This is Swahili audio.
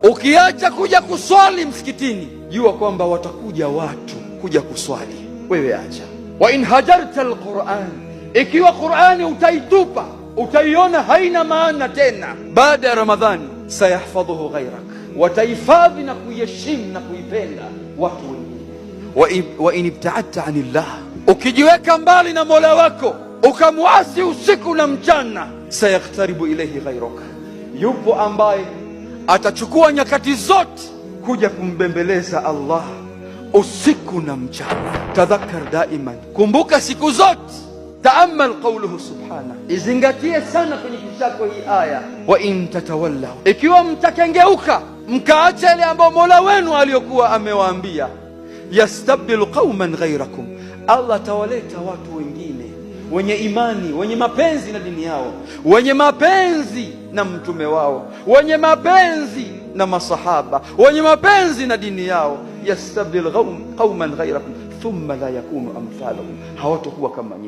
Ukiacha kuja kuswali msikitini, jua kwamba watakuja watu kuja kuswali, wewe acha. Wa in hajarta alquran, ikiwa Qurani utaitupa utaiona haina maana tena baada ya Ramadhani, sayahfadhuhu ghairak, watahifadhi na kuiheshimu na kuipenda watu wengine. Wa in ibtaadta anillah, ukijiweka mbali na mola wako ukamwasi usiku na mchana, sayaqtaribu ilaihi ghairuk, yupo ambaye atachukua nyakati zote kuja kumbembeleza Allah usiku na mchana. Tadhakkar daiman, kumbuka siku zote. Taamal qauluhu subhana, izingatie sana kwenye kichako hii aya. Wa in tatawallau, ikiwa mtakengeuka mkaacha yale ambayo mola wenu aliyokuwa amewaambia, yastabdilu qauman ghairakum, Allah atawaleta watu wengine wenye imani, wenye mapenzi na dini yao, wenye mapenzi na mtume wao, wenye mapenzi na masahaba, wenye mapenzi na dini yao. Yastabdil qauman ghairakum thumma la yakunu amthalakum, hawatokuwa kama nyinyi.